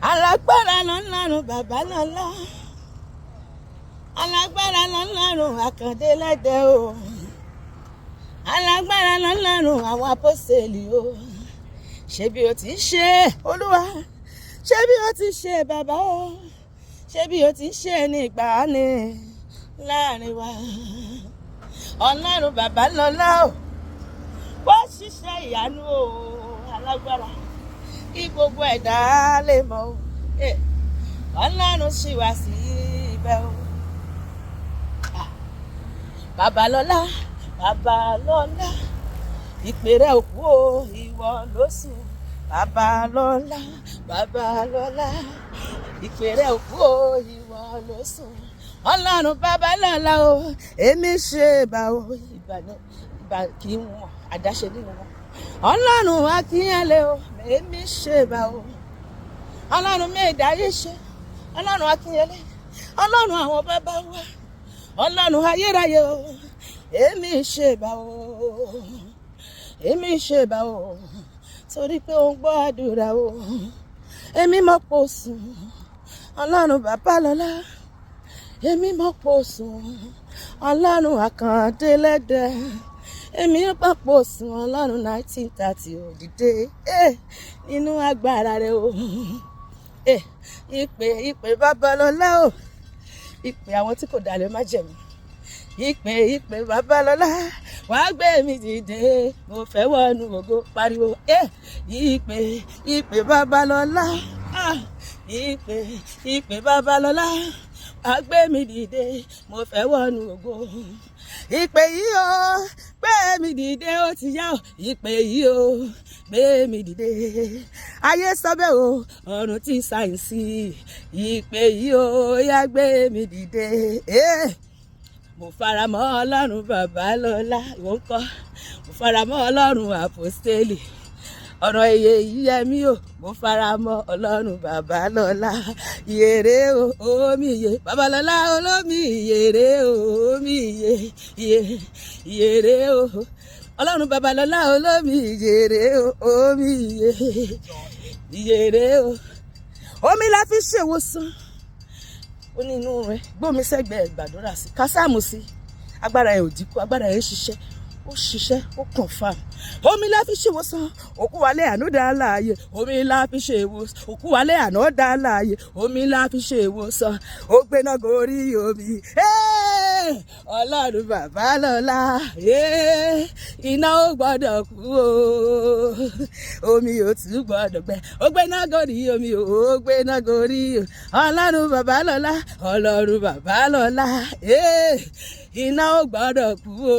Alágbára lọ́lọ́run bàbá lọ́lá. Alágbára lọ́lọ́run àkàndé lẹ́dẹ̀ o. Alágbára lọ́lọ́run àwọn apọ́sẹ̀lì o. Ṣé bí o ti ṣe, Olúwa? Ṣé bí o ti ṣe, bàbá o? Ṣé bí o ti ṣe ní ìgbàanì láàrin wa? Ọlọ́run bàbá lọ́lá o. Wá ṣiṣẹ́ ìyanu o, alágbára. Kí gbogbo ẹ̀dá lè mọ̀ o. Ọlọ́run ṣì wá sí ibẹ̀ o. Ah, Babalọ́lá, Babalọ́lá, ìpè rẹ̀ ò kú o, ìwọ ló sùn. Babalọ́lá, Babalọ́lá, ìpè rẹ̀ ò kú o, ìwọ ló sùn. Ọlọ́run Babalọ́lá o, èmi ṣe ìbà o, ìbà ní ìbà kì í wọ̀n, àdáṣe nínú wọn. Ọlọ́run Akínyẹlé o, èmi ṣe ìbà o. Ọlọ́run méjì ṣe, Ọlọ́run Akínyẹlé, Ọlọ́run àwọn bàbá wa, Ọlọ́run ayérayé o, èmi ṣe ìbà o, èmi ṣe ìbà o, torí pé ó ń gbọ́ àdúrà o. Èmi mọ̀ pò sùn, Ọlọ́run Babalọ́lá, èmi mọ̀ pò sùn, Ọlọ́run Àkàndé lẹ́dẹ̀, èmi mọ̀ pò sùn, Ọlọ́run 1930 òdìdé nínú agbára rẹ o. Ìpè, ìpè Babalọ́lá o, ìpè àwọn tí kò dalẹ̀ májẹ̀mú, ìpè, ìpè Babalọ́lá, wàá gbé mi dìde, mo fẹ́ wọnú ògo, pariwo. Ìpè, ìpè Babalọ́lá, ah, ìpè, ìpè Babalọ́lá, wàá gbé mi dìde, mo fẹ́ wọnú ògo. Ìpè yìí o, gbé mi dìde, ó ti yá o. Ìpè yìí o, gbé mi dìde. Ayé sọ bẹ́ẹ̀ o, ọ̀run ti sáyẹ̀nsì. Ìpè yìí o, yá gbé mi dìde. Mo fara mọ́ Ọlọ́run Babalọ́lá, ìwọ ń kọ́? Mo fara mọ́ Ọlọ́run àpọ́stélì. Ọ̀rọ̀ èyè yíyẹ mi o, mo fara mọ́ Ọlọ́run Babalọ́lá. Ìyèrè o, omi ìyè, Babalọ́lá olómi ìyèrè o, omi ìyè, ìyè, ìyèrè o. Ọlọ́run Babalọ́lá olómi ìyèrè o, omi ìyè, ìyèrè o. Omi la fi ṣèwòsàn. Ó ní inú rẹ̀ gbómi sẹ́gbẹ̀ẹ́, gbàdúrà sí, kásáàmù sí, agbára ẹ̀ ò dínkù, agbára ẹ̀ ń ṣiṣẹ́, ó ṣiṣẹ́, ó confirm. Omi la fi ṣèwòsàn, òkú wálé àná dá láàyè. Omi la fi ṣèwòsàn, òkú wálé àná dá láàyè. Omi la fi ṣèwòsàn, ó gbéná gorí omi. Ọlọ́run Babalọ́lá, iná ó gbọ́dọ̀ kú o, omi ò tún gbọ́dọ̀ gbẹ. Ó gbéná gorí omi, ó gbéná gorí o. Ọlọ́run Babalọ́lá, Ọlọ́run Babalọ́lá, iná ó gbọ́dọ̀ kú o,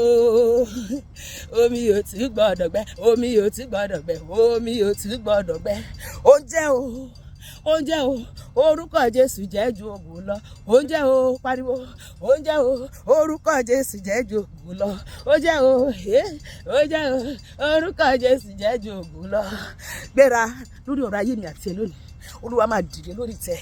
omi ò tún gbọ́dọ̀ gbẹ, omi ò tún gbọ́dọ̀ gbẹ, omi ò tún gbọ́dọ̀ gbẹ. Oúnjẹ o, oúnjẹ o, orúkọ Jésù jẹ́ ju ògùn lọ. Oúnjẹ o, pariwo, oúnjẹ o, orúkọ Jésù jẹ́ ju ògùn lọ. Oúnjẹ o, oúnjẹ o, orúkọ Jésù jẹ́ ju ògùn lọ. Gbéra lórí ọ̀rọ̀ ayé mi àti ẹ lónìí. Olúwa máa dìde lórí tẹ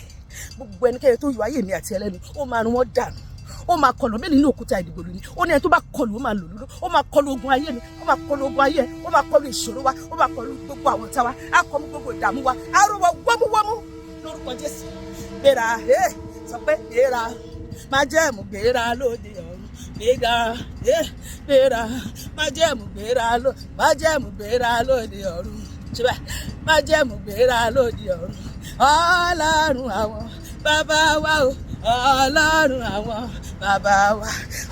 gbogbo ẹnikẹ́ni tó yọ ayé mi àti ẹ lẹ́nu. Ó máa run wọ́n dànù, ó máa kọlù mélòó ní òkúta ìdìbò lónìí. Ó ní ẹni tó bá kọlù, ó máa lò lóló. Ó máa kọlù ogun ayé mi, ó máa kọlù ogun ayé ẹ, ó máa kọlù ìṣòro wa, ó máa kọlù gbogbo àwọn ọ̀tá wa, á kọlù gbogbo ìdààmú wa, á rọ wọ wọ́múwọ́mú lórúkọ Jésù. Gbéra, sọ pé gbéra, májẹ̀mú gbéra lóde ọ̀run, gbéra, gbéra, májẹ̀mú gbéra ló, májẹ̀mú gbéra lóde ọ̀run, ṣe májẹ̀mú gbéra lóde ọ̀run. Ọlọ́run àwọn bàbá wa o, Ọlọ́run àwọn bàbá wa,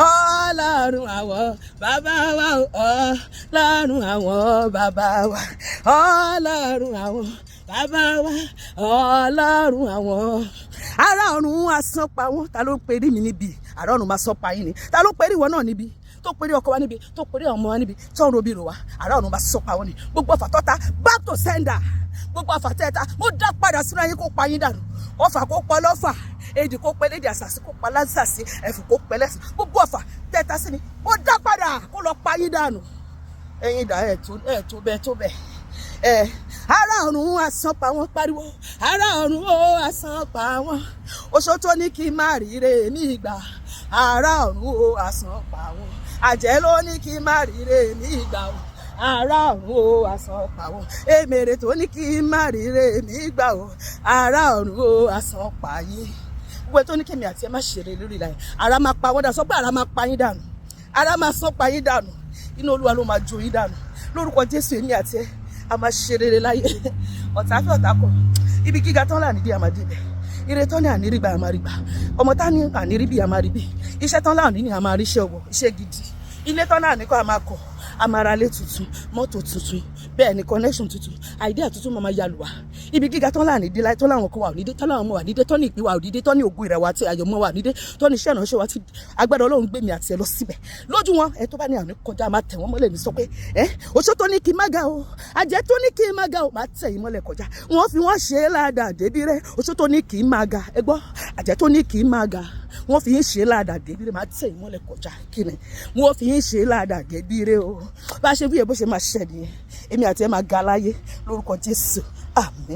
Ọlọ́run àwọn bàbá wa o, Ọlọ́run àwọn bàbá wa, Ọlọ́run àwọn bàbá wa, Ọlọ́run àwọn ará ọ̀run asán pa wọ́n. Ta ló ń perí mi níbi? Ará ọ̀run máa sọ pa yín ni. Ta ló ń perí ìwọ náà níbi, tó perí ọkọ wa níbi, tó perí ọmọ wa níbi, tó ń robi rò wá? Ará ọ̀run máa sọ pa wọ́n ni. Gbogbo ọfà tọ́ta, back to sender. Gbogbo ọfà tẹ́ta, mo dá padà sínú ayé, kó pa yín dànù. Ọfà kó pọ̀ lọ́fà, èdè kó pẹ́ lédè, àṣàṣì kó pa lásàsì, ẹ̀fù kó pẹ́ lẹ́sìn. Gbogbo ọfà tẹ́ta sí mi, ó dá padà kó lọ pa yín dànù. Ẹ̀yin dà, ẹ̀ tó, ẹ̀ tó bẹ́ẹ̀, tó bẹ́ẹ̀. Ẹ̀ ará ọ̀run asán pa wọ́n, pariwo, ará ọ̀run ó asán pa wọ́n. Oṣó tó ní kí n má ríre ní ìgbà, ará ọ̀run ó asán pa wọ́n. Àjẹ́ ló ní kí n má ríre ní ìgbà o. Ará ọ̀run o, àsán pa wọ́n. Èmèrè tó ní kí n má ríre mi gbà o, ará ọ̀run o, àsán pa yín. Gbogbo ẹ tó ní kèmí àti ẹ má ṣeré lórí ìlànà, ara máa pa wọ́n dànù. Sọ pé ara máa pa yín dànù, ara máa sán pa yín dànù, inú Olúwa ló máa jó yín dànù lórúkọ Jésù. Èmi àti ẹ a máa ṣe rere láyé. Ọ̀tá fẹ́, ọ̀tá kọ̀, ibi gíga tán là nídìí, àmàdé bẹ̀. Ire tán ní ànírígbà, àmàrígbà. Ọmọ tá ní ànírí bí, àmàrí bí. Iṣẹ́ tán láàní ní, àmàrí iṣẹ́ ọwọ́, iṣẹ́ gidi. Ilé tán náà ní kọ́, àmà kọ́, àmàralé tuntun, mọ́tò tuntun, bẹ́ẹ̀ ni connection tuntun, idea tuntun máa yalù wá. Ibi gíga tán láàní dé láì, tán láwọn kan wà ní dé, tán láwọn ọmọ wà ní dé, tán ní ìpín wà ní dé, tán ní ògùn ìrẹ̀wà àti àyọ̀mọ́ wà ní dé, tán ní iṣẹ́ ìránṣẹ́ wa tí agbára Ọlọ́run gbé mi àti ẹ lọ síbẹ̀ lójú wọn. Ẹ tó bá ní àmì kọjá, máa tẹ̀ wọ́n mọ́lẹ̀ ní. Sọ pé ẹ oṣó tó ní kí n má ga o, àjẹ́ tó ní kí n má ga o, máa tẹ̀ yín mọ́lẹ̀ kọjá. Wọ́n fi wọ́n ṣe é ládàá débi rẹ. Oṣó tó ní kí n má ga, ẹ gbọ́, àjẹ́ tó ní kí n má ga, wọ́n fi ń ṣe é ládàá débi rẹ. Máa tẹ̀ yín mọ́lẹ̀ kọjá. Kí ni wọ́n fi ń ṣe é ládàá débi rẹ o? Bá a ṣe bí ẹ bó ṣe máa ṣẹ nìyẹn. Èmi àti ẹ máa ga láyé lórúkọ Jésù. Àmín.